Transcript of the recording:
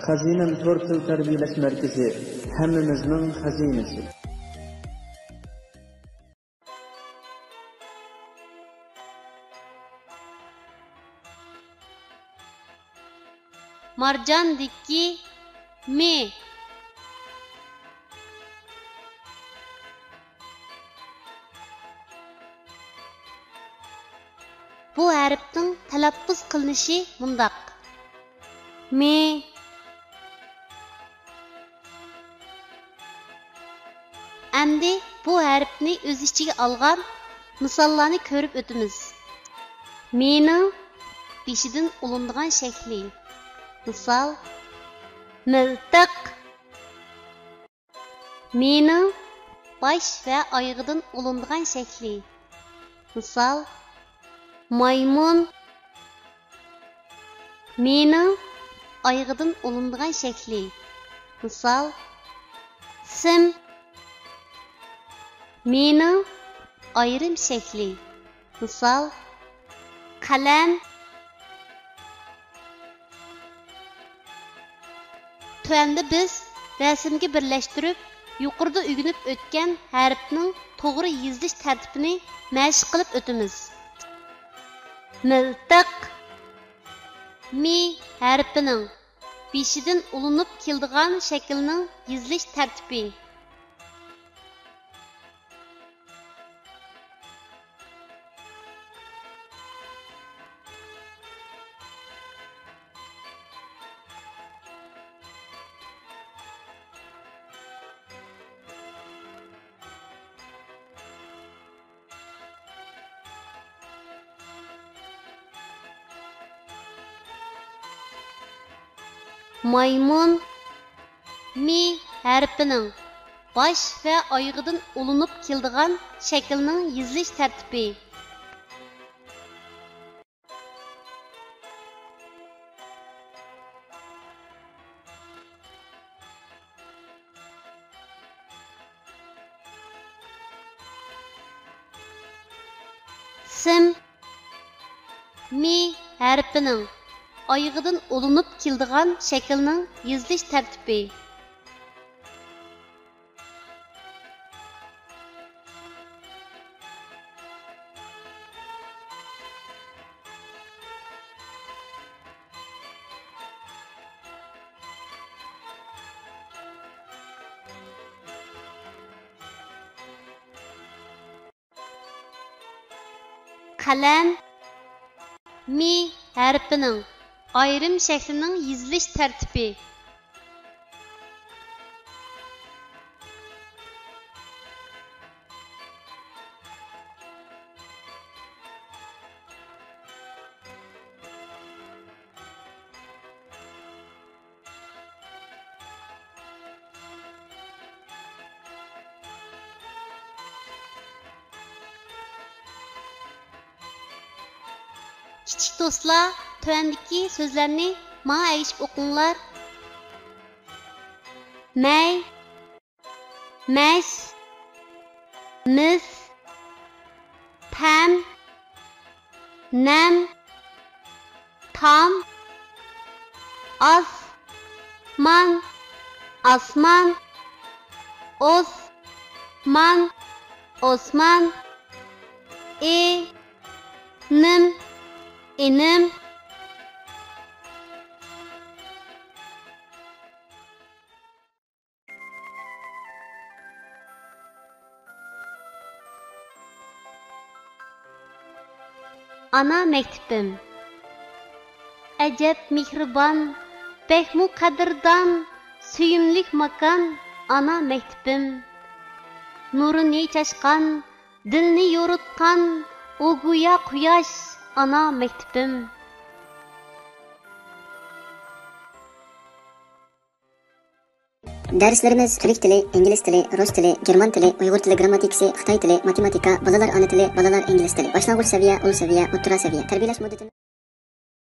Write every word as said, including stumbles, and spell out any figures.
خەزىنەم تور تىل تەربىيەلەش مەركىزى، ھەممىمىزنىڭ خەزىنىسى. مارجاندىكى مى. بۇ ھەرپنىڭ تەلەپپۇز قىلىنىشى مۇنداق: مى. ئەمدى بۇ ھەرپنى ئۆز ئىچىگە ئالغان مىساللارنى كۆرۈپ ئۆتىمىز. مىنىڭ بېشىدىن ئۇلىنىدىغان شەكلى. مىسال، مىلتىق. مىنىڭ باش ۋە ئايىغىدىن ئۇلىنىدىغان شەكلى. مىسال، مايمۇن. مىنىڭ ئايىغىدىن ئۇلىنىدىغان شەكلى. مىسال، سىم. مىنىڭ ئايرىم شەكلى. مىسال، قەلەم. تۆۋەندە بىز رەسىمگە بىرلەشتۈرۈپ، يۇقىرىدا ئۆگىنىپ ئۆتكەن ھەرپنىڭ توغرا يېزىلىش تەرتىپىنى مەشىق قىلىپ ئۆتىمىز. مىلتىق. مى ھەرپىنىڭ بېشىدىن ئۇلىنىپ كېلىدىغان شەكىلنىڭ يېزىلىش تەرتىپى. مايمۇن. مى ھەرپىنىڭ باش ۋە ئايىغىدىن ئۇلىنىپ كېلىدىغان شەكىلنىڭ يېزىلىش تەرتىپى. سىم. مى ھەرپىنىڭ ئايىغىدىن ئۇلىنىپ كېلىدىغان شەكىلنىڭ يېزىلىش تەرتىپى. قەلەم. مى ھەرپىنىڭ ئايرىم شەكلىنىڭ يېزىلىش تەرتىپى. كىچىك دوستلار، تۆۋەندىكى سۆزلەرنى ماڭا ئەگىشىپ ئوقۇڭلار. مەي، مەش، مىس، پەم، نەم، تام، ئاس، مان، ئاسمان، ئوس، مان، ئوسمان، ئى، نىم، ئىنىم. ئانا مەكتىپىم. ئەجەب مېھرىبان، بەكمۇ قەدىردان، سۆيۈملۈك ماكان ئانا مەكتىپىم. نۇرىنى چاچقان، دىلنى يورۇتقان، ئۇ گويا قۇياش ئانا مەكتىپىم. دەرسلىرىمىز تۈرك تىلى، ئىنگلىز تىلى، رۇس تىلى، گېرمان تىلى، ئۇيغۇر تىلى گىرامماتىكىسى، خىتاي تىلى، ماتېماتىكا، بالىلار ئانا تىلى، بالىلار ئىنگلىز تىلى، باشلانغۇچ سەۋىيە، ئۇل سەۋىيە، ئوتتۇرا سەۋىيە. تەربىيەلەش مۇددىتىمىز